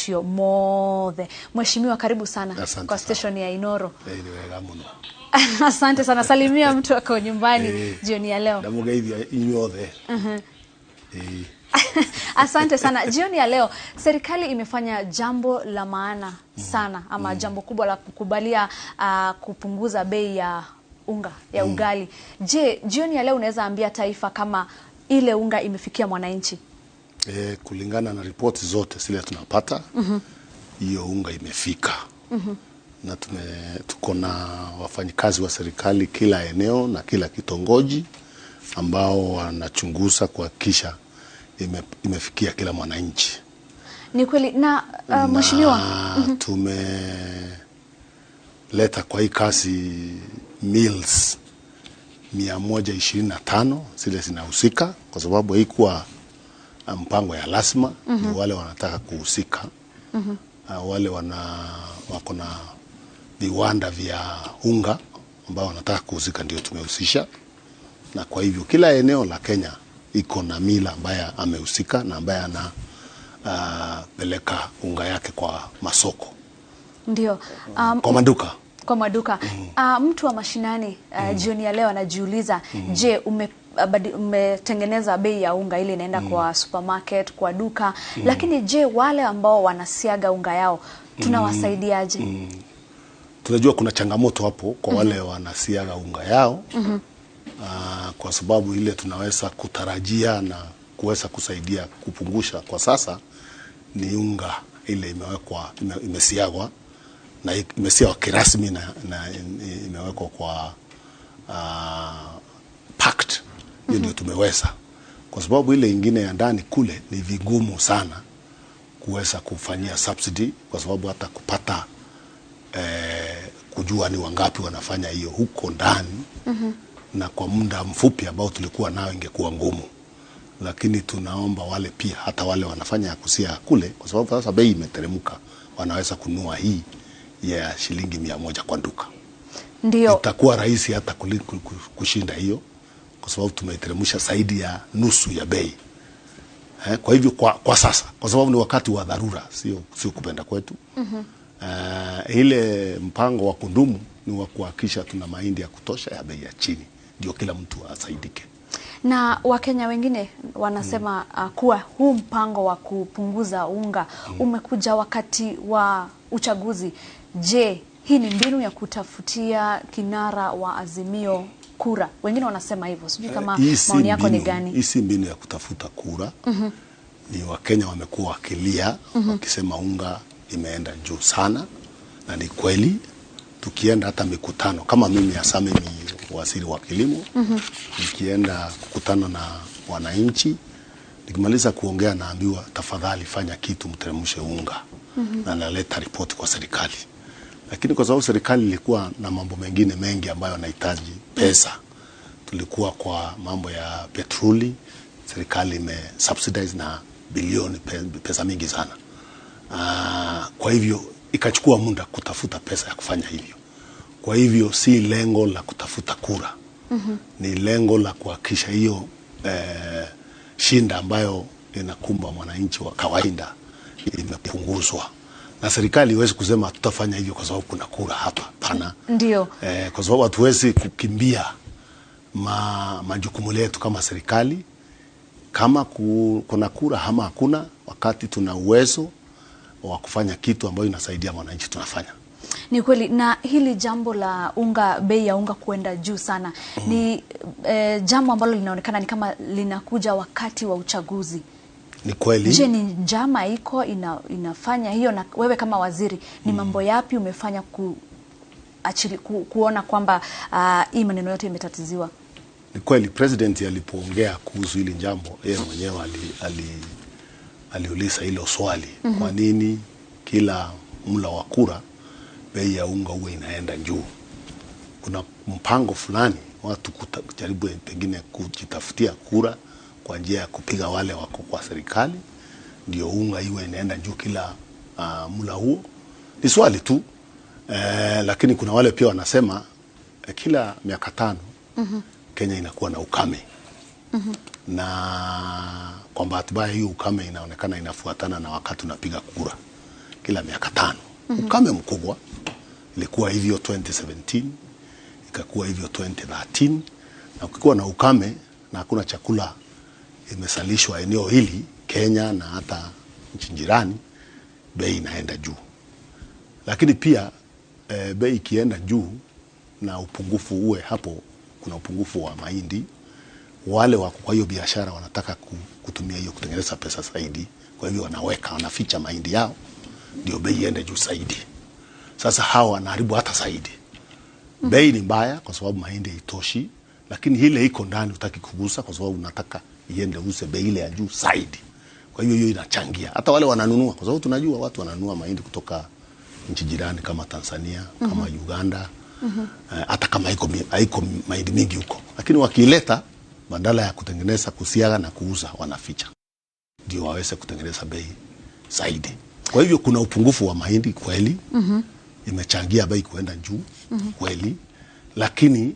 Macio mothe. Mheshimiwa, karibu sana. Asante kwa sana. Station ya Inoro. Nĩ wega mũno. Asante sana, salimia mtu ako nyumbani jioni ya leo. Ndamũgeithia inyuothe. Ĩĩ. Asante sana. Jioni ya leo serikali imefanya jambo la maana sana ama jambo kubwa la kukubalia kupunguza bei ya unga ya ugali. Je, jioni ya leo unaweza ambia taifa kama ile unga imefikia mwananchi? Kulingana na ripoti zote zile tunapata, hiyo unga imefika na tuko na wafanyikazi wa serikali kila eneo na kila kitongoji ambao wanachunguza kuhakikisha imefikia kila mwananchi. Ni kweli na mheshimiwa, Na tumeleta kwa hii kazi mills 125 zile zinahusika, kwa sababu haikuwa mpango ya lazima. Ni wale wanataka kuhusika, wale wako na viwanda vya unga ambao wanataka kuhusika ndio tumehusisha, na kwa hivyo kila eneo la Kenya iko na miller ambaye amehusika na ambaye ana peleka unga yake kwa masoko, ndio kwa maduka. Kwa maduka. Mtu wa mashinani jioni ya leo anajiuliza, je, umetengeneza bei ya unga ile inaenda kwa supermarket, kwa duka, lakini je, wale ambao wanasiaga unga yao tunawasaidiaje? Tunajua kuna changamoto hapo kwa wale wanasiaga unga yao, kwa sababu ile tunaweza kutarajia na kuweza kusaidia kupungusha kwa sasa ni unga ile imewekwa imesiagwa na imesiagwa kirasmi na imewekwa kwa packed. Hiyo ndio tumeweza, kwa sababu ile ingine ya ndani kule ni vigumu sana kuweza kufanyia subsidy, kwa sababu hata kupata kujua ni wangapi wanafanya hiyo huko ndani na kwa muda mfupi ambao tulikuwa nao ingekuwa ngumu, lakini tunaomba wale pia, hata wale wanafanya ya kusia kule, kwa sababu sasa bei imeteremka, wanaweza kununua hii ya shilingi 100 kwa duka. Itakuwa rahisi hata kushinda hiyo, kwa sababu tumeteremsha zaidi ya nusu ya bei. Kwa hivyo kwa sasa, kwa sababu ni wakati wa dharura, sio kupenda kwetu. Ile mpango wa kudumu ni wa kuhakikisha tuna mahindi ya kutosha ya bei ya chini, ndio kila mtu asaidike. Na Wakenya wengine wanasema kuwa huu mpango wa kupunguza unga umekuja wakati wa uchaguzi. Je, hii ni mbinu ya kutafutia kinara wa Azimio kura? Wengine wanasema hivyo. Sijui kama Hii si maoni yako ni gani? Hii si mbinu ya kutafuta kura. Ni Wakenya wamekuwa wakilia wakisema unga imeenda juu sana, na ni kweli. Tukienda hata mikutano kama mimi hasa mimi waziri wa kilimo, nikienda kukutana na wananchi, nikimaliza kuongea naambiwa tafadhali fanya kitu mteremshe unga, na naleta ripoti kwa serikali. Lakini kwa sababu serikali ilikuwa na mambo mengine mengi ambayo yanahitaji pesa, tulikuwa kwa mambo ya petroli, serikali ime subsidize na bilioni pesa mingi sana. Kwa hivyo ikachukua muda kutafuta pesa ya kufanya hivyo. Kwa hivyo si lengo la kutafuta kura. Ni lengo la kuhakikisha hiyo shinda ambayo inakumba mwananchi wa kawaida imepunguzwa. Na serikali haiwezi kusema tutafanya hivyo kwa sababu kuna kura hapa. Pana. Kwa sababu hatuwezi kukimbia majukumu yetu kama serikali. Kama kuna kura ama hakuna, wakati tuna uwezo wa kufanya kitu ambayo inasaidia mwananchi tunafanya. Ni kweli. Na hili jambo la unga, bei ya unga kuenda juu sana ni jambo ambalo linaonekana ni kama linakuja wakati wa uchaguzi. Ni kweli. Je, ni njama iko inafanya hiyo? Na wewe kama waziri ni mambo yapi umefanya kuona kwamba hii maneno yote imetatiziwa? Ni kweli president alipoongea kuhusu hili jambo, yeye mwenyewe aliuliza hilo swali. Kwa nini kila mla wa kura bei ya unga huwa inaenda juu? Kuna mpango fulani watu kujaribu pengine kujitafutia kura kwa njia ya kupiga wale wako kwa serikali, ndio unga iwe inaenda juu kila mla huo. Ni swali tu. Lakini kuna wale pia wanasema kila miaka 5 Kenya inakuwa na ukame. Na kwa bahati mbaya hiyo ukame inaonekana inafuatana na wakati unapiga kura. kila miaka 5. Ukame mkubwa ilikuwa hivyo 2017, ikakuwa hivyo 2013, na ukikuwa na ukame na hakuna chakula imesalishwa eneo hili Kenya na hata nchi jirani, bei inaenda juu. Lakini pia bei ikienda juu na upungufu uwe hapo, kuna upungufu wa mahindi, wale wako kwa hiyo biashara wanataka kutumia hiyo kutengeneza pesa zaidi, kwa hivyo wanaweka, wanaficha mahindi yao ndio bei iende juu zaidi. Sasa hawa wanaharibu hata zaidi. Bei ni mbaya kwa sababu mahindi haitoshi, lakini ile iko ndani hutaki kugusa kwa sababu unataka iende use bei ile ya juu zaidi. Kwa hiyo hiyo inachangia. Hata wale wananunua, kwa sababu tunajua watu wananunua mahindi kutoka nchi jirani kama Tanzania, kama Uganda, hata kama haiko mahindi mingi huko. Lakini wakiileta, badala ya kutengeneza, kusiaga na kuuza, wanaficha ndio waweze kutengeneza bei zaidi. Kwa hivyo kuna upungufu wa mahindi kweli, imechangia bei kuenda juu kweli, lakini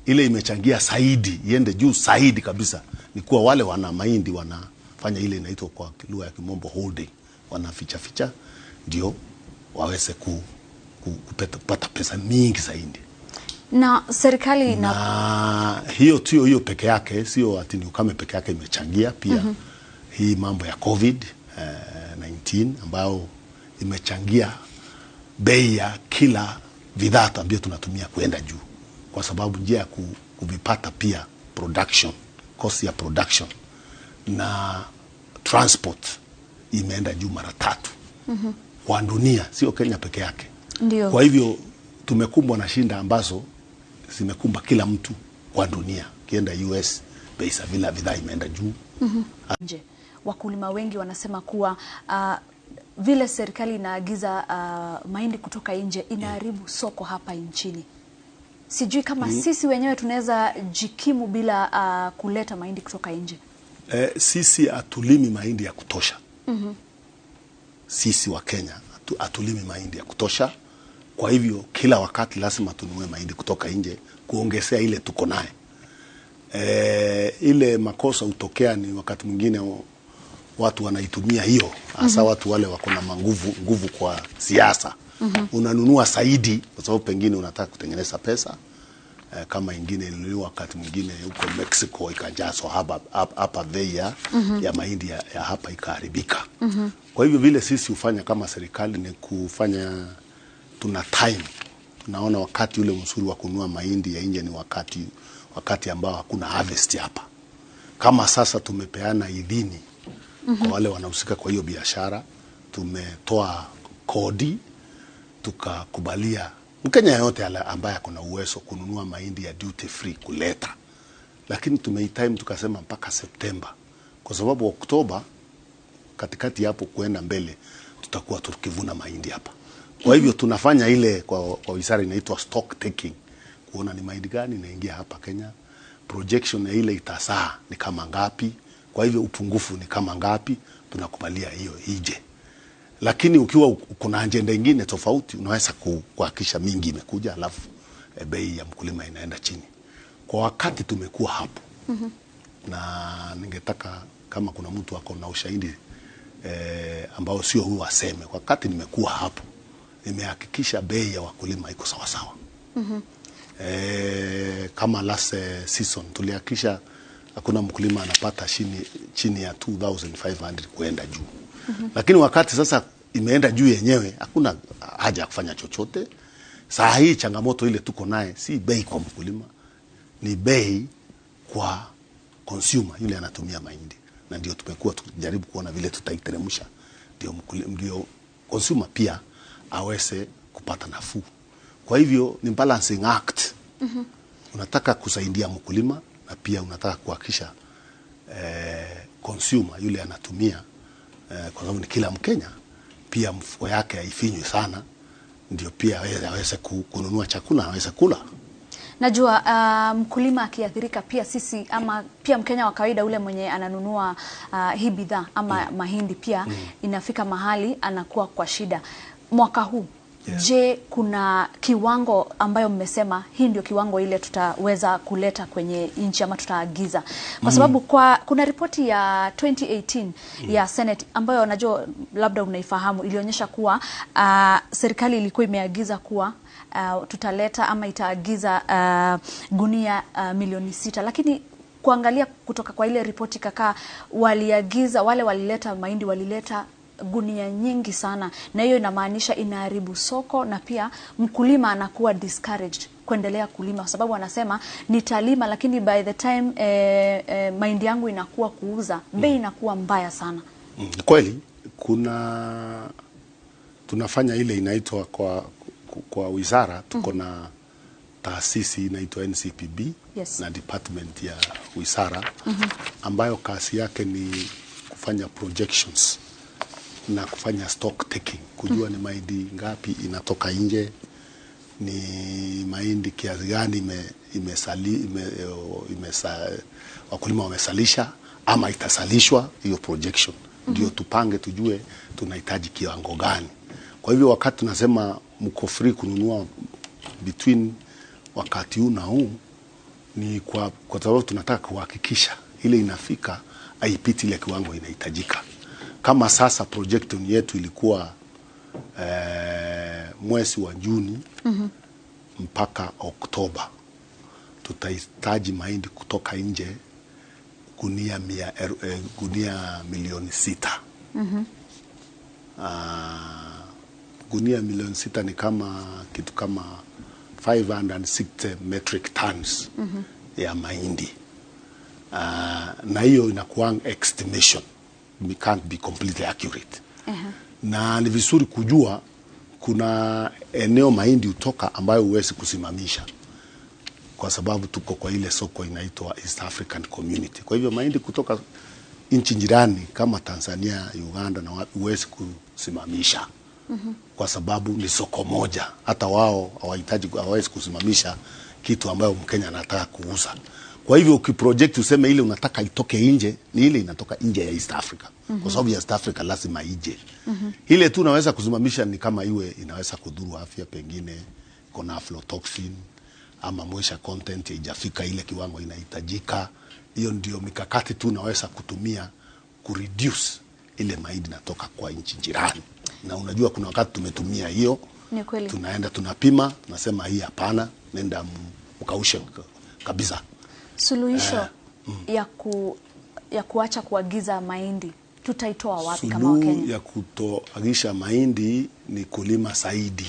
ile imechangia zaidi iende juu zaidi kabisa ni kuwa wale wana mahindi wanafanya ile inaitwa kwa lugha ya kimombo holding, wanaficha ficha ndio waweze kupata pesa mingi zaidi. Na serikali na hiyo tu hiyo peke yake, sio ati ni ukame peke yake imechangia pia. Hii mambo ya COVID 19 ambayo imechangia bei ya kila bidhaa ambayo tunatumia kuenda juu, kwa sababu njia ya kuvipata pia production, cost ya production na transport imeenda juu mara 3 kwa dunia, sio Kenya peke yake. Ndio. Kwa hivyo tumekumbwa na shinda ambazo zimekumba kila mtu kwa dunia. Kienda US bei za vila bidhaa imeenda juu. Nje wakulima wengi wanasema kuwa vile serikali inaagiza mahindi kutoka nje inaharibu soko hapa nchini. Sijui kama sisi wenyewe tunaweza jikimu bila kuleta mahindi kutoka nje. Sisi hatulimi mahindi ya kutosha. Sisi wa Kenya hatulimi mahindi ya kutosha. Kwa hivyo kila wakati lazima tununue mahindi kutoka nje kuongezea ile tuko naye. Ile makosa hutokea ni wakati mwingine watu wanaitumia hiyo, hasa watu wale wako na nguvu kwa siasa. Unanunua zaidi kwa sababu pengine unataka kutengeneza pesa. Kama ingine ilinunuliwa wakati mwingine huko Mexico ikajazwa hapa bei ya mahindi ya hapa ikaharibika. Kwa hivyo vile sisi hufanya kama serikali ni kufanya, tuna time, tunaona wakati ule mzuri wa kununua mahindi ya nje ni wakati ambao hakuna harvest hapa. Kama sasa tumepeana idhini kwa wale wanahusika kwa hiyo biashara, tumetoa kodi, tukakubalia Mkenya yote ambaye ako na uwezo kununua mahindi ya duty free kuleta. Lakini tumeitime tukasema mpaka Septemba, kwa sababu Oktoba katikati hapo kuenda mbele tutakuwa tukivuna mahindi hapa. Kwa hivyo tunafanya ile kwa wizara inaitwa stock taking, kuona ni mahindi gani inaingia hapa Kenya, projection ya ile itasaa ni kama ngapi, kwa hivyo upungufu ni kama ngapi, tunakubalia hiyo ije. Lakini ukiwa kuna agenda nyingine tofauti unaweza kuhakikisha mingi imekuja alafu bei ya mkulima inaenda chini. Kwa wakati tumekuwa hapo. Na ningetaka kama kuna mtu ako na ushahidi ambao sio huu aseme. Kwa wakati nimekuwa hapo nimehakikisha bei ya wakulima iko sawa sawa. Kama last season tulihakikisha hakuna mkulima anapata chini ya 2500 kuenda juu. Lakini wakati sasa imeenda juu yenyewe hakuna haja ya kufanya chochote. Saa hii changamoto ile tuko naye si bei kwa mkulima, ni bei kwa consumer yule anatumia mahindi. Na ndio tumekuwa tukijaribu kuona vile tutaiteremsha ndio consumer pia aweze kupata nafuu. Kwa hivyo ni balancing act. Unataka kusaidia mkulima na pia unataka kuhakikisha consumer yule anatumia, kwa sababu ni kila Mkenya pia mfuko yake haifinywi sana, ndio pia aweze kununua chakula, aweze kula. Najua mkulima akiathirika pia sisi ama pia Mkenya wa kawaida ule mwenye ananunua hii bidhaa ama mahindi pia inafika mahali anakuwa kwa shida. Mwaka huu Yes. Je, kuna kiwango ambayo mmesema hii ndio kiwango ile tutaweza kuleta kwenye nchi ama tutaagiza? Kwa sababu kuna ripoti ya 2018 ya Senate ambayo najua labda unaifahamu, ilionyesha kuwa serikali ilikuwa imeagiza kuwa tutaleta ama itaagiza gunia 6 milioni, lakini kuangalia kutoka kwa ile ripoti kakaa, waliagiza wale walileta mahindi walileta gunia nyingi sana, na hiyo inamaanisha inaharibu soko na pia mkulima anakuwa discouraged kuendelea kulima, kwa sababu anasema nitalima, lakini by the time mahindi yangu inakuwa kuuza, bei inakuwa mbaya sana. Kweli kuna tunafanya ile inaitwa kwa wizara tuko na taasisi inaitwa NCPB na department ya wizara ambayo kazi yake ni kufanya projections na kufanya stock taking, kujua ni mahindi ngapi inatoka nje, ni mahindi kiasi gani wakulima wamesalisha ama itasalishwa, hiyo projection ndio tupange tujue tunahitaji kiwango gani. Kwa hivyo wakati tunasema mko free kununua between wakati huu na huu ni kwa sababu tunataka kuhakikisha ile inafika haipiti ile kiwango inahitajika. Kama sasa projection yetu ilikuwa mwezi wa Juni mpaka Oktoba tutahitaji mahindi kutoka nje gunia 6 milioni. Gunia 6 milioni ni kama kitu kama 560 metric tons ya mahindi. Na hiyo inakuwa estimation, we can't be completely accurate. Na ni vizuri kujua kuna eneo mahindi hutoka ambayo huwezi kusimamisha kwa sababu tuko kwa ile soko inaitwa East African Community. Kwa hivyo mahindi kutoka nchi jirani kama Tanzania, Uganda na wapi huwezi kusimamisha kwa sababu ni soko moja. Hata wao hawahitaji, hawawezi kusimamisha kitu ambayo Mkenya anataka kuuza. Kwa hivyo ukiproject useme ile unataka itoke nje, ni ile inatoka nje ya East Africa. Kwa sababu ya East Africa lazima ije. Ile tu unaweza kusimamisha ni kama iwe inaweza kudhuru afya, pengine iko na aflatoxin ama moisture content haijafika ile kiwango inahitajika. Hiyo ndio mikakati tu unaweza kutumia kureduce ile mahindi natoka kwa nchi jirani. Na unajua kuna wakati tumetumia hiyo, Ni kweli. tunaenda tunapima, tunasema hii hapana, nenda mkaushe kabisa. Suluhisho ya kuacha kuagiza mahindi tutaitoa wapi kama Suluhu Wakenya? ya kutoagisha mahindi ni kulima zaidi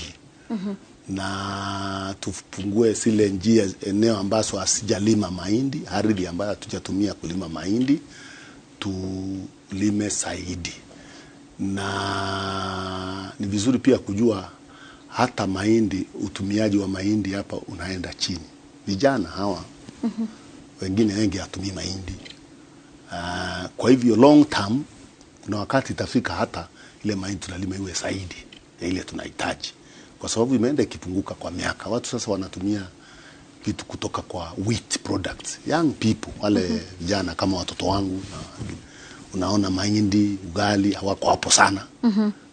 na tupungue zile njia eneo ambazo hasijalima mahindi, ardhi ambayo hatujatumia kulima mahindi tulime zaidi. Na ni vizuri pia kujua hata mahindi, utumiaji wa mahindi hapa unaenda chini. Vijana hawa wengine wengi hatumii mahindi. Kwa hivyo long term kuna wakati itafika hata ile mahindi tunalima iwe zaidi ya ile tunahitaji, kwa sababu imeenda ikipunguka kwa miaka. Watu sasa wanatumia vitu kutoka kwa wheat products. Young people wale vijana kama watoto wangu na unaona mahindi, ugali hawako hapo sana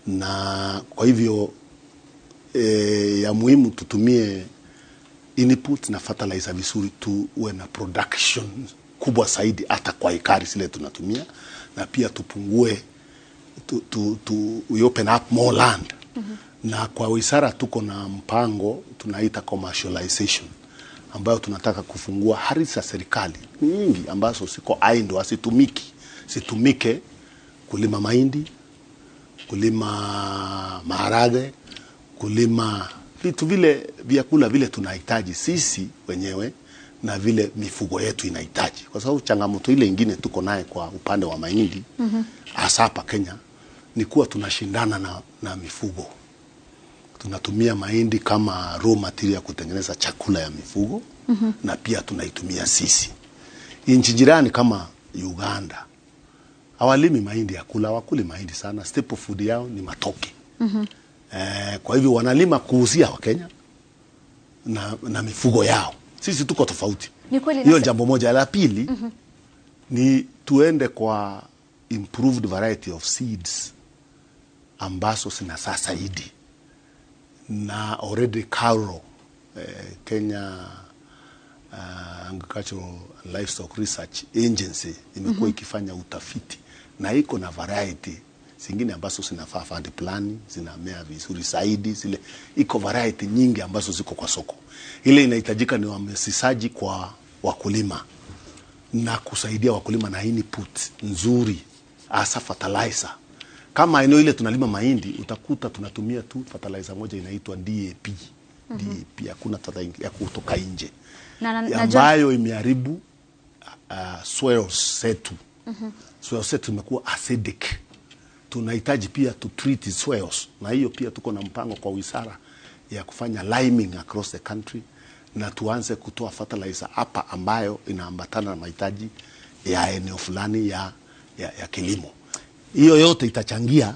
na kwa hivyo ya muhimu tutumie input na fertilizer vizuri, tuwe na production kubwa zaidi hata kwa ekari zile tunatumia, na pia tupungue we open up more land. Na kwa wizara tuko na mpango tunaita commercialization ambayo tunataka kufungua ardhi za serikali nyingi ambazo ziko idle, hazitumiki, zitumike kulima mahindi, kulima maharage, kulima vitu vile vyakula vile tunahitaji sisi wenyewe na vile mifugo yetu inahitaji, kwa sababu changamoto ile ingine tuko naye kwa upande wa mahindi hasa hapa Kenya ni kuwa tunashindana na mifugo. Tunatumia mahindi kama raw material kutengeneza chakula ya mifugo na pia tunaitumia sisi. Nchi jirani kama Uganda hawalimi mahindi ya kula, hawakuli mahindi sana. Staple food yao ni matoke. Kwa hivyo wanalima kuuzia Wakenya na mifugo yao. Sisi tuko tofauti. Ni kweli. Hiyo jambo moja. La pili ni tuende kwa improved variety of seeds ambazo zinazaa zaidi, Na already KALRO, Kenya Agricultural and Livestock Research Agency imekuwa ikifanya utafiti na iko na variety zingine ambazo zinafaa fund plan, zinamea vizuri zaidi. Zile iko variety nyingi ambazo ziko kwa soko. Ile inahitajika ni uhamasishaji kwa wakulima na kusaidia wakulima na input nzuri, hasa fertilizer. Kama eneo ile tunalima mahindi, utakuta tunatumia tu fertilizer moja inaitwa DAP. DAP, hakuna fertilizer ya kutoka nje Na ambayo imeharibu soils zetu. Soils zetu imekuwa acidic. Tunahitaji pia to treat soils, na hiyo pia tuko na mpango kwa wizara ya kufanya liming across the country na tuanze kutoa fertilizer hapa ambayo inaambatana na mahitaji ya eneo fulani ya kilimo. Hiyo yote itachangia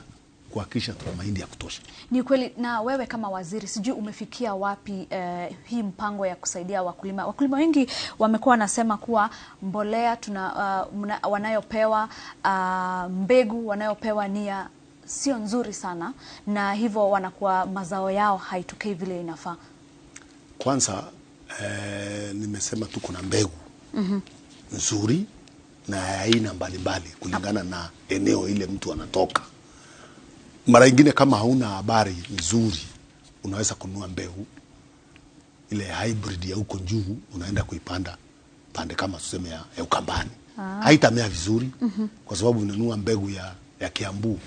kuhakikisha tuna mahindi ya kutosha. Ni kweli. Na wewe kama waziri, sijui umefikia wapi hii mpango ya kusaidia wakulima. Wakulima wengi wamekuwa wanasema kuwa mbolea wanayopewa, mbegu wanayopewa ni ya sio nzuri sana, na hivyo wanakuwa mazao yao haitokei vile inafaa. Kwanza nimesema tuko na mbegu nzuri na ya aina mbalimbali kulingana na eneo ile mtu anatoka. Mara ingine kama hauna habari nzuri, unaweza kununua mbegu ile hybrid ya huko juu, unaenda kuipanda pande kama tuseme ya Ukambani, haitamea vizuri kwa sababu unanunua mbegu ya Kiambu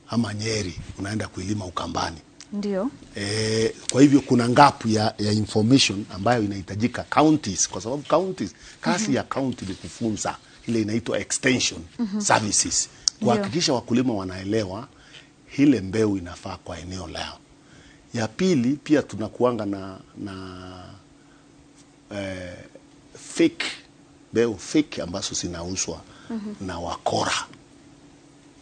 ama Nyeri, unaenda kuilima Ukambani. Kwa hivyo kuna gap ya information ambayo inahitajika counties, kwa sababu counties, kazi ya county ni kufunza ile inaitwa extension services, kuhakikisha wakulima wanaelewa ile mbegu inafaa kwa eneo lao. Ya pili, pia tunakuanga na fake mbegu, fake ambazo zinauzwa na wakora,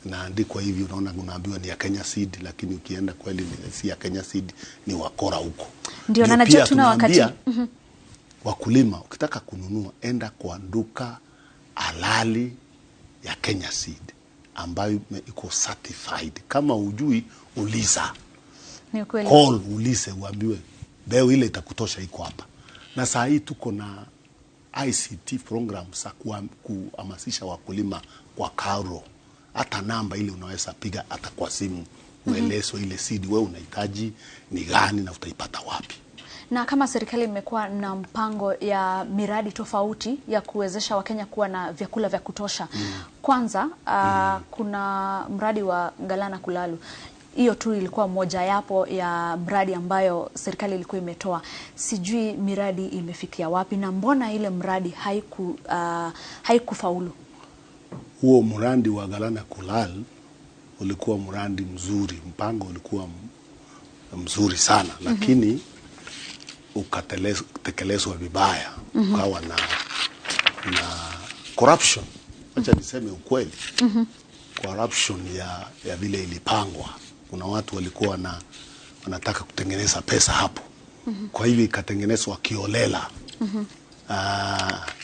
naandikwa hivi, unaona, unaambiwa ni ya Kenya Seed, lakini ukienda kweli si ya Kenya Seed, ni wakora huko. Ndio, na najua pia tuna wakati tunaambia wakulima, ukitaka kununua, enda kwa duka halali ya Kenya Seed ambayo iko certified. Kama hujui, uliza, Ni kweli. call, ulize, uambiwe mbegu ile itakutosha iko hapa. Na saa hii tuko na ICT program za kuhamasisha wakulima kwa KALRO, hata namba ile unaweza piga hata kwa simu uelezwe ile seed wewe unahitaji ni gani na utaipata wapi. Na kama serikali imekuwa na mpango ya miradi tofauti ya kuwezesha Wakenya kuwa na vyakula vya kutosha. Kwanza kuna mradi wa Galana Kulalu. Hiyo tu ilikuwa moja yapo ya mradi ambayo serikali ilikuwa imetoa. Sijui miradi imefikia wapi na mbona ile mradi haikufaulu? Huo mradi wa Galana Kulalu ulikuwa mradi mzuri, mpango ulikuwa mzuri sana, lakini ukatekelezwa vibaya, ukawa na corruption. Acha niseme ukweli, corruption ya vile ilipangwa. Kuna watu walikuwa wanataka kutengeneza pesa hapo, kwa hivyo ikatengenezwa kiholela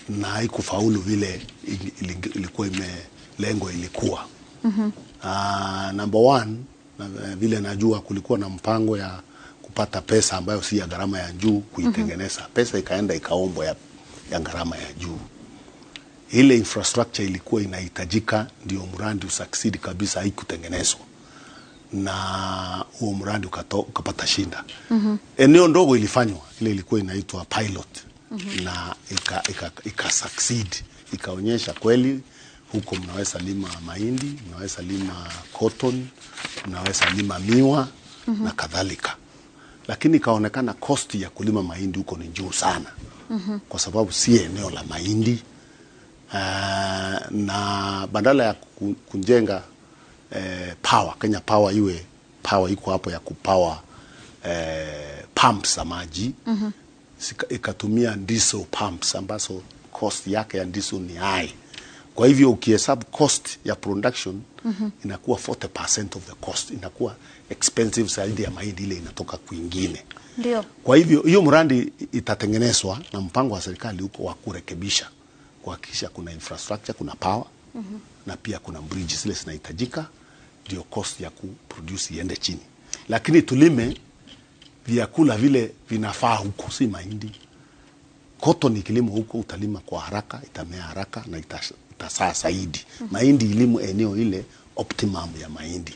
na haikufaulu vile ilikuwa lengo ilikuwa. Number one, na, vile najua kulikuwa na mpango ya kupata pesa ambayo si ya gharama ya juu kuitengeneza. Pesa ikaenda ikaombwa ya gharama ya juu. Ile infrastructure ilikuwa inahitajika ndio mradi usucceed kabisa haikutengenezwa na huo mradi ukapata shinda. Eneo ndogo ilifanywa, ile ilikuwa inaitwa pilot na ika succeed, ikaonyesha kweli huko mnaweza lima mahindi, mnaweza lima cotton, mnaweza lima miwa na kadhalika, lakini ikaonekana cost ya kulima mahindi huko ni juu sana kwa sababu si eneo la mahindi. Na badala ya kujenga power, Kenya Power iwe power iko hapo ya kupower pumps za maji, ikatumia diesel pumps ambazo cost yake ya diesel ni high. Kwa hivyo ukihesabu cost ya production inakuwa 40% of the cost, inakuwa expensive zaidi ya mahindi ile inatoka kwingine. Kwa hivyo hiyo mradi itatengenezwa na mpango wa serikali huko wa kurekebisha, kuhakikisha kuna infrastructure, kuna power na pia kuna bridge zile zinahitajika, ndio cost ya kuproduce iende chini, lakini tulime Vyakula vile vinafaa huko si mahindi. Cotton ikilimo huko utalima kwa haraka, itamea haraka na itasaa zaidi. Mahindi ilimu eneo ile optimum ya mahindi.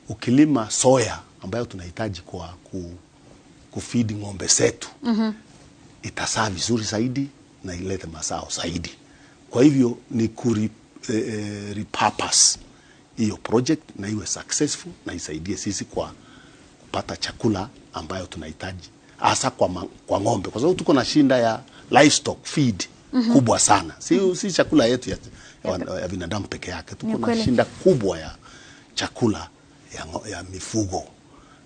Ukilima soya ambayo tunahitaji kwa kufeed ng'ombe zetu, itasaa vizuri zaidi na ilete mazao zaidi. Kwa hivyo ni repurpose hiyo project na iwe successful na isaidie sisi kwa kupata chakula ambayo tunahitaji hasa kwa ng'ombe, kwa sababu tuko na shinda ya livestock feed kubwa sana. Si chakula yetu ya binadamu peke yake, tuko na shinda kubwa ya chakula ya mifugo,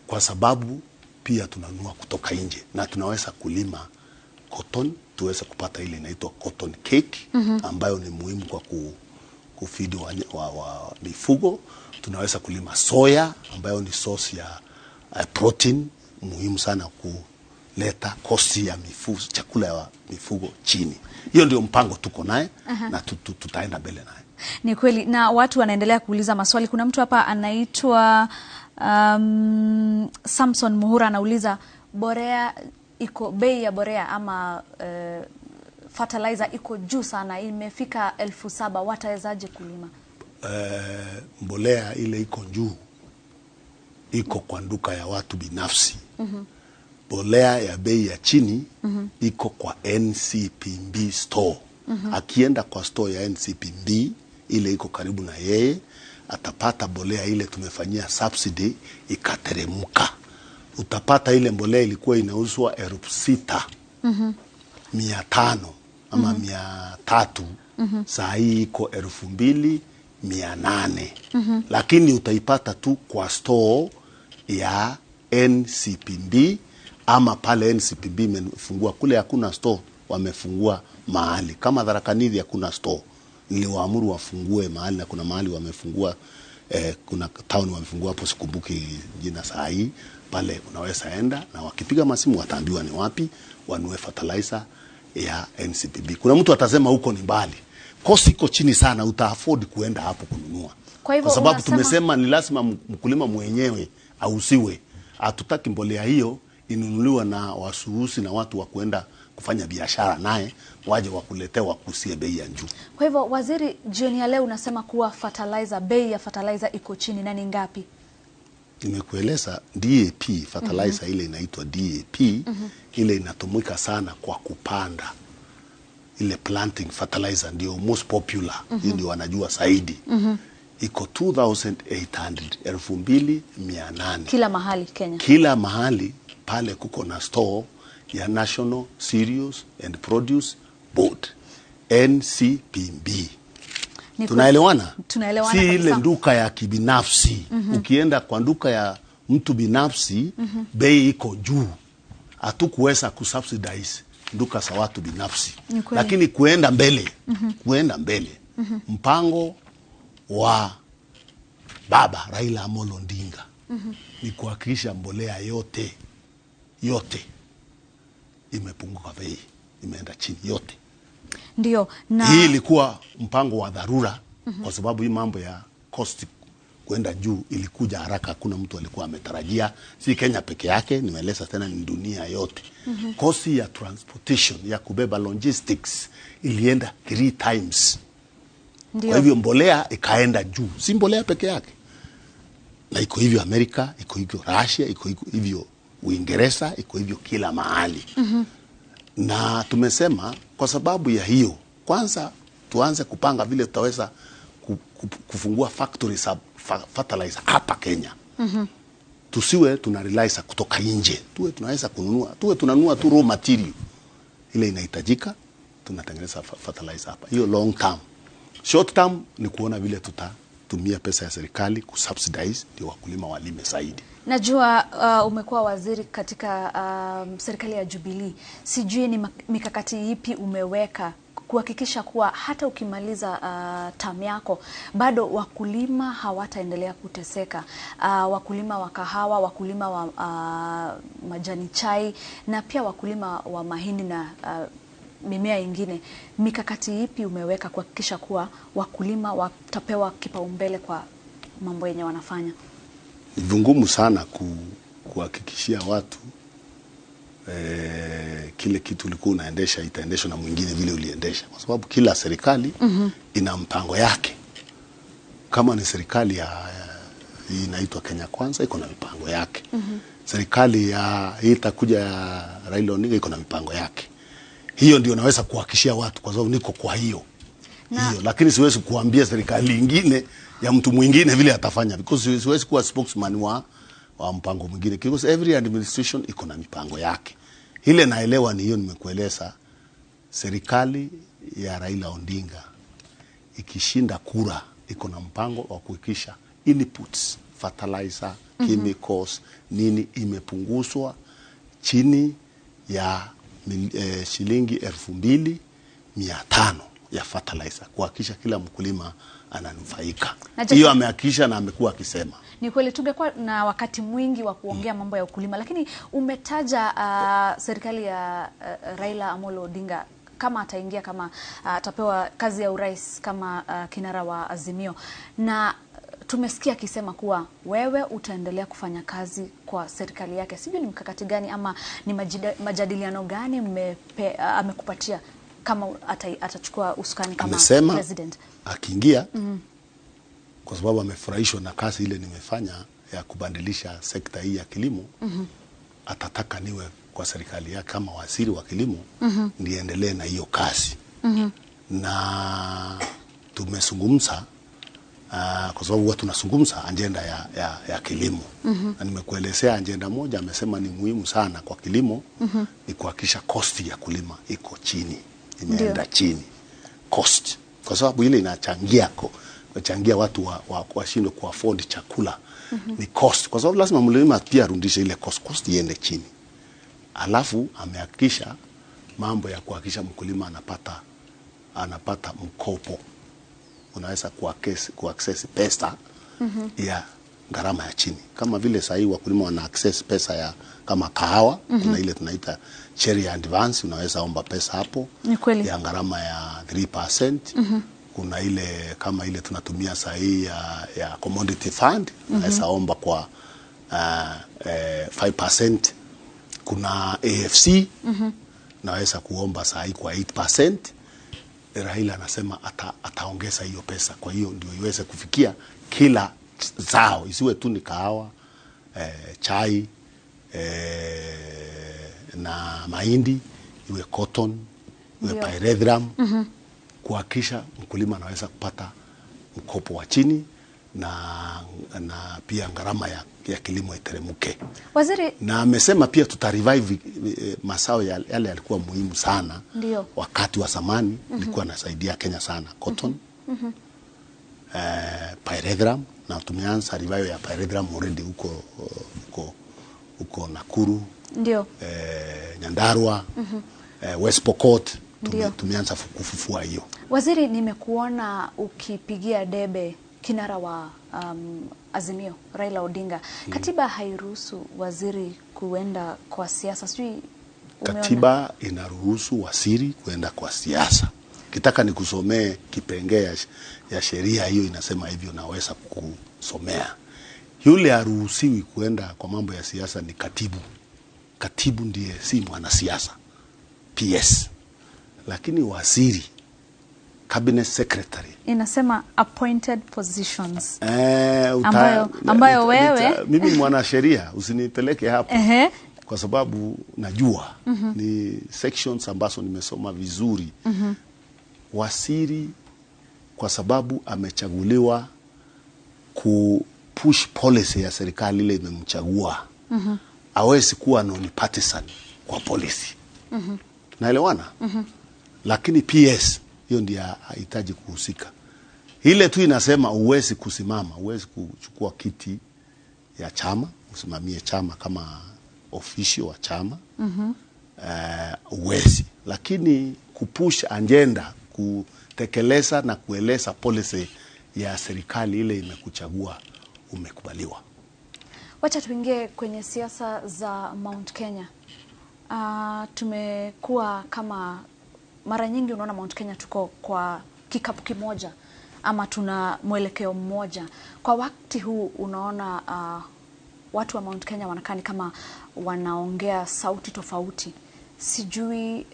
kwa sababu pia tunanunua kutoka nje na tunaweza kulima cotton tuweze kupata ile inaitwa cotton cake ambayo ni muhimu kwa kufeed wa mifugo. Tunaweza kulima soya ambayo ni source ya protein muhimu sana kuleta kosti ya mifugo, chakula ya mifugo chini. Hiyo ndio mpango tuko naye na tutaenda mbele naye. Ni kweli, na watu wanaendelea kuuliza maswali. Kuna mtu hapa anaitwa Samson Muhura anauliza borea iko, bei ya borea ama fertilizer iko juu sana, imefika 7,000, watawezaje kulima? Mbolea ile iko juu iko kwa duka ya watu binafsi. Mbolea ya bei ya chini iko kwa NCPB store. Akienda kwa store ya NCPB ile iko karibu na yeye, atapata mbolea ile tumefanyia subsidy ikateremka. Utapata ile mbolea ilikuwa inauzwa 6,500 ama 300, saa hii iko 2,800. Lakini utaipata tu kwa store ya NCPB ama pale NCPB imefungua. Kule hakuna store, wamefungua mahali kama Tharaka Nithi hakuna store. Niliwaamuru wafungue mahali na kuna mahali wamefungua, kuna town wamefungua hapo, sikumbuki jina saa hii. Pale unaweza enda na wakipiga masimu wataambiwa ni wapi wanunue fertilizer ya NCPB. Kuna mtu atasema huko ni mbali. Kosi iko chini sana, uta afford kuenda hapo kununua. Kwa sababu tumesema ni lazima mkulima mwenyewe ausiwe. Hatutaki mbolea hiyo inunuliwa na wasuusi na watu wa kuenda kufanya biashara naye waje wakuletea wakusie bei ya juu. Kwa hivyo waziri, jioni ya leo unasema kuwa fertilizer, bei ya fertilizer iko chini, na ni ngapi? Nimekueleza DAP fertilizer ile inaitwa DAP, ile inatumika sana kwa kupanda. Ile planting fertilizer ndio most popular, hiyo ndio wanajua zaidi. Iko 2,800, 2,800. Kila mahali Kenya. Kila mahali pale kuko na store ya National Cereals and Produce Board, NCPB. Tunaelewana? Tunaelewana Si kabisa. ile duka ya kibinafsi. Ukienda kwa duka ya mtu binafsi, bei iko juu. Hatukuweza kusubsidize duka za watu binafsi. Lakini kuenda mbele, kuenda mbele. Mpango wa baba Raila Amolo Odinga ni kuhakikisha mbolea yote imepunguka bei, imeenda chini yote. Ndio, na hii ilikuwa mpango wa dharura kwa sababu hii mambo ya cost kwenda juu ilikuja haraka, hakuna mtu alikuwa ametarajia. Si Kenya peke yake, nimeeleza tena, ni dunia yote. Cost ya transportation ya kubeba logistics ilienda 3 times. Ndio. Kwa hivyo mbolea ikaenda juu, si mbolea peke yake. Na iko hivyo Amerika, iko hivyo Russia, iko hivyo Uingereza, iko hivyo kila mahali. Na tumesema kwa sababu ya hiyo, kwanza tuanze kupanga vile tutaweza kufungua factory fertilizer hapa Kenya. Tusiwe tuna rely kutoka nje, tuwe tunaweza kununua, tuwe tunanunua tu raw material ile inahitajika, tunatengeneza fertilizer hapa. Hiyo long term. Short term ni kuona vile tutatumia pesa ya serikali kusubsidize ndio wakulima walime zaidi. Najua umekuwa waziri katika serikali ya Jubilee. Sijui ni mikakati ipi umeweka kuhakikisha kuwa hata ukimaliza term yako bado wakulima hawataendelea kuteseka. Wakulima wa kahawa, wakulima wa majani chai na pia wakulima wa mahindi na mimea ingine. Mikakati ipi umeweka kuhakikisha kuwa wakulima watapewa kipaumbele kwa mambo yenye wanafanya? Ni vigumu sana kuhakikishia watu kile kitu ulikuwa unaendesha itaendeshwa na mwingine vile uliendesha, kwa sababu kila serikali ina mpango yake. Kama ni serikali ya inaitwa Kenya Kwanza iko na mipango yake. Serikali ya hii itakuja ya Raila Odinga iko na mipango yake. Hiyo ndio naweza kuhakikishia watu kwa sababu niko kwa hiyo hiyo, lakini siwezi kuambia serikali ingine ya mtu mwingine vile atafanya, because siwezi kuwa spokesman wa mpango mwingine, because every administration iko na mipango yake. Ile naelewa ni hiyo nimekueleza. Serikali ya Raila Odinga ikishinda kura iko na mpango wa kuhakikisha inputs, fertilizer, chemicals, nini imepunguzwa chini ya shilingi 2,500 ya fertilizer, kuhakikisha kila mkulima ananufaika. Hiyo amehakikisha na amekuwa akisema. Ni kweli tungekuwa na wakati mwingi wa kuongea mambo ya ukulima, lakini umetaja serikali ya Raila Amolo Odinga kama ataingia, kama atapewa kazi ya urais kama kinara wa Azimio, na tumesikia akisema kuwa wewe utaendelea kufanya kazi kwa serikali yake. Sijui ni mkakati gani ama ni majadiliano gani amekupatia kama atachukua usukani kama amesema, president akiingia kwa sababu amefurahishwa na kazi ile nimefanya ya kubadilisha sekta hii ya kilimo, atataka niwe kwa serikali yake kama waziri wa kilimo, niendelee na hiyo kazi. Na tumezungumza kwa sababu huwa tunazungumza ajenda ya kilimo. Na nimekuelezea ajenda moja amesema ni muhimu sana kwa kilimo, ni kuhakikisha cost ya kulima iko chini, imeenda chini cost, kwa sababu ile inachangia watu washindwe ku afford chakula. Ni cost, kwa sababu lazima mlima pia arudishe ile cost iende chini. Alafu amehakikisha mambo ya kuhakikisha mkulima anapata mkopo, unaweza ku access pesa ya gharama ya chini, kama vile sahii wakulima wana access pesa ya kama kahawa. Kuna ile tunaita cherry advance, unaweza omba pesa hapo ya gharama ya 3%. Kuna ile kama ile tunatumia sahii ya commodity fund, unaweza omba kwa 5%. Kuna AFC, naweza kuomba sahii kwa 8%. Raila anasema ataongeza hiyo pesa, kwa hiyo ndio iweze kufikia kila zao, isiwe tu ni kahawa, chai, na mahindi, iwe cotton, iwe pyrethrum, kuhakikisha mkulima anaweza kupata mkopo wa chini na pia gharama ya kilimo iteremke. Waziri, na amesema pia tuta revive mazao yale yalikuwa muhimu sana. Wakati wa zamani ilikuwa nasaidia Kenya sana, cotton, pyrethrum, na tumeanza revive ya pyrethrum already huko Nakuru, Nyandarua, West Pokot, tumeanza kufufua hiyo. Waziri, nimekuona ukipigia debe kinara wa Azimio Raila Odinga. Katiba hairuhusu waziri kuenda kwa siasa. Sijui umeona? Katiba inaruhusu waziri kuenda kwa siasa. Kitaka nikusomee kipengee ya sheria hiyo inasema hivyo, naweza kukusomea. Yule haruhusiwi kuenda kwa mambo ya siasa ni katibu. Katibu ndiye si mwanasiasa, PS. Lakini waziri, cabinet secretary, Inasema appointed positions. Ambayo Wewe mimi mwanasheria usinipeleke hapo. Kwa sababu najua ni sections ambazo nimesoma vizuri. Waziri kwa sababu amechaguliwa ku push policy ya serikali ile imemchagua, hawezi kuwa non-partisan kwa policy. Naelewana? Lakini PS hiyo ndiyo hahitaji kuhusika. Ile tu inasema uwezi kusimama, uwezi kuchukua kiti ya chama, usimamie chama kama official wa chama, uwezi. Lakini kupush agenda, kutekeleza na kueleza policy ya serikali ile imekuchagua, umekubaliwa. Wacha tuingie kwenye siasa za Mount Kenya. Tumekuwa kama mara nyingi unaona Mount Kenya tuko kwa kikapu kimoja ama tuna mwelekeo mmoja. Kwa wakati huu unaona Watu wa Mount Kenya wanakaa ni kama wanaongea sauti tofauti. Sijui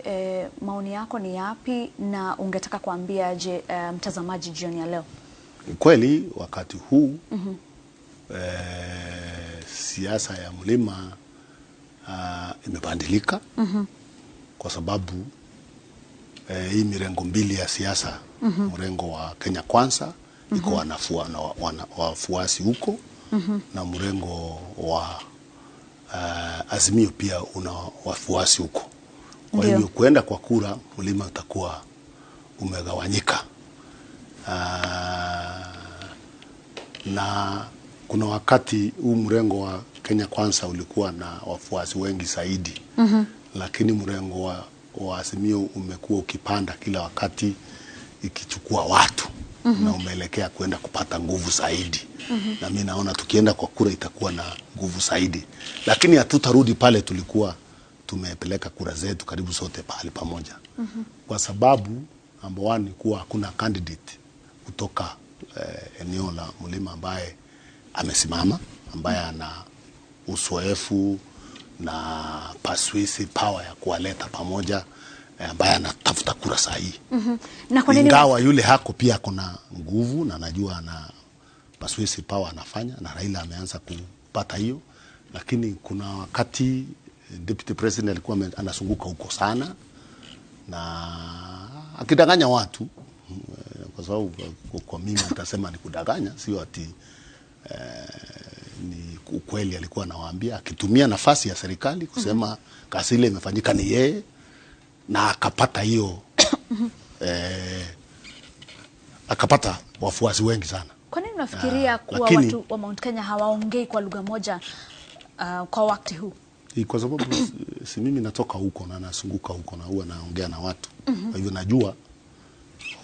maoni yako ni yapi na ungetaka kuambia je mtazamaji jioni ya leo? Kweli wakati huu siasa ya mlima imebadilika kwa sababu hii mirengo mbili ya siasa, mrengo wa Kenya Kwanza iko wafuasi huko na mrengo wa Azimio pia una wafuasi huko. Kwa hivyo kuenda kwa kura mlima utakuwa umegawanyika. Na kuna wakati huu mrengo wa Kenya Kwanza ulikuwa na wafuasi wengi zaidi. Lakini mrengo wa Azimio umekuwa ukipanda kila wakati ikichukua watu na umeelekea kuenda kupata nguvu zaidi. Na mimi naona tukienda kwa kura itakuwa na nguvu zaidi. Lakini hatutarudi pale tulikuwa tumepeleka kura zetu karibu sote pahali pamoja. Kwa sababu number one ni kuwa hakuna candidate kutoka eneo la mlima ambaye amesimama, ambaye ana uzoefu na persuasive power ya kuwaleta pamoja, ambaye anatafuta kura sahihi. Na kwa nini ingawa yule hako pia kuna nguvu na najua ana persuasive power anafanya, na Raila ameanza kupata hiyo, lakini kuna wakati deputy president alikuwa anazunguka huko sana na akidanganya watu, kwa sababu kwa mimi nitasema ni kudanganya, sio ati ni ukweli. Alikuwa anawaambia akitumia nafasi ya serikali kusema kazi ile imefanyika ni yeye, na akapata hiyo akapata wafuasi wengi sana. Kwa nini unafikiria kuwa watu wa Mount Kenya hawaongei kwa lugha moja kwa wakati huu? Kwa sababu si mimi natoka huko na nasunguka huko na huwa naongea na watu. Kwa hivyo najua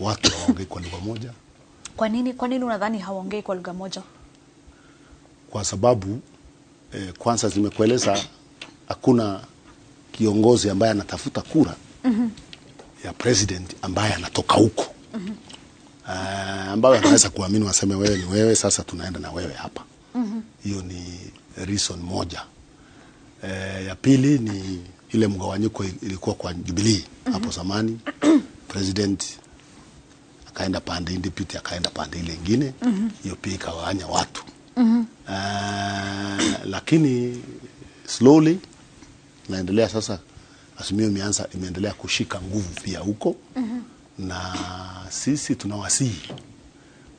watu hawaongei kwa lugha moja. Kwa nini unadhani hawaongei kwa lugha moja? Kwa sababu kwanza nimekueleza hakuna kiongozi ambaye anatafuta kura ya president ambaye anatoka huko. Ambaye anaweza kuamini waseme wewe ni wewe, sasa tunaenda na wewe hapa. Hiyo ni reason moja. Ya pili ni ile mgawanyiko ilikuwa kwa Jubilee hapo zamani. President akaenda pande, deputy akaenda pande ile nyingine. Hiyo pia ikawanya watu. Lakini slowly naendelea sasa, Azimio imeendelea kushika nguvu pia huko. Na sisi tunawasihi,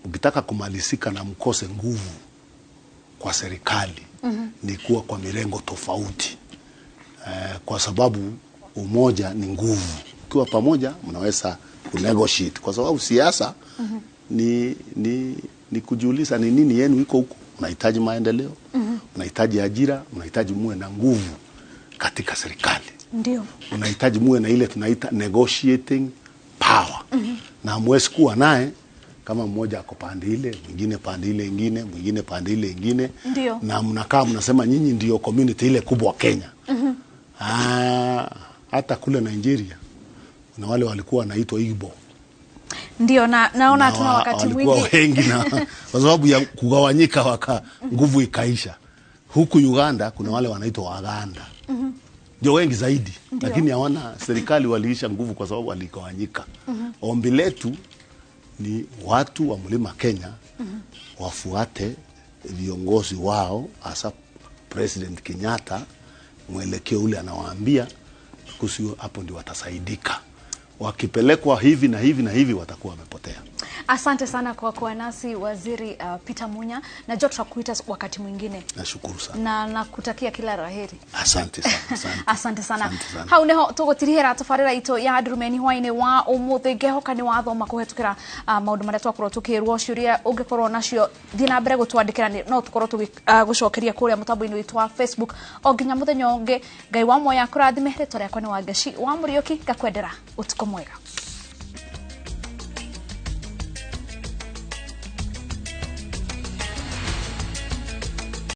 mkitaka kumalizika na mkose nguvu kwa serikali, ni kuwa kwa mirengo tofauti. Kwa sababu umoja ni nguvu. Ukiwa pamoja mnaweza kunegotiate, kwa sababu siasa ni kujiuliza ni nini yenu iko huko. Mnahitaji maendeleo, mnahitaji ajira, mnahitaji muwe na nguvu katika serikali. Ndio. Unahitaji muwe na ile tunaita negotiating power. Na hamwezi kuwa naye kama mmoja ako pande ile, mwingine pande ile nyingine, mwingine pande ile nyingine. Ndio. Na mnakaa mnasema nyinyi ndio community ile kubwa Kenya. Hata kule Nigeria kuna wale walikuwa wanaitwa Igbo. Ndio, na naona hatuna wakati mwingi. Wengi na kwa sababu ya kugawanyika waka nguvu ikaisha. Huku Uganda kuna wale wanaitwa Waganda. Ndio wengi zaidi. Ndiyo. Lakini hawana serikali, waliisha nguvu kwa sababu waligawanyika. Ombi letu ni watu wa mlima Kenya wafuate viongozi wao, hasa President Kenyatta, mwelekeo ule anawaambia kuhusu, hapo ndio watasaidika. Wakipelekwa hivi na hivi na hivi watakuwa wamepotea. Asante sana kwa kuwa nasi Waziri Peter Munya. Najua tutakuita wakati mwingine. Nashukuru sana. Na nakutakia kila la heri. Asante sana. Asante. Asante sana. Asante sana. Hau niho tugutirihira tabarira itu ya Ndurumeni hwaini wa umuthi. Ngehoka ni wathoma kuhetukira maundu maria twakorwo tukirwo. Ciuria ungikorwo nacio thiĩ na mbere gutwandikira, no tukorwo tugigucokeria kuria mutambo-ini witu wa Facebook. O nginya muthenya ungi, Ngai wa moya akurathime. Rĩtwa rĩakwa nĩ Wangeci wa Mũriũki, ngakwendera utuko mwega.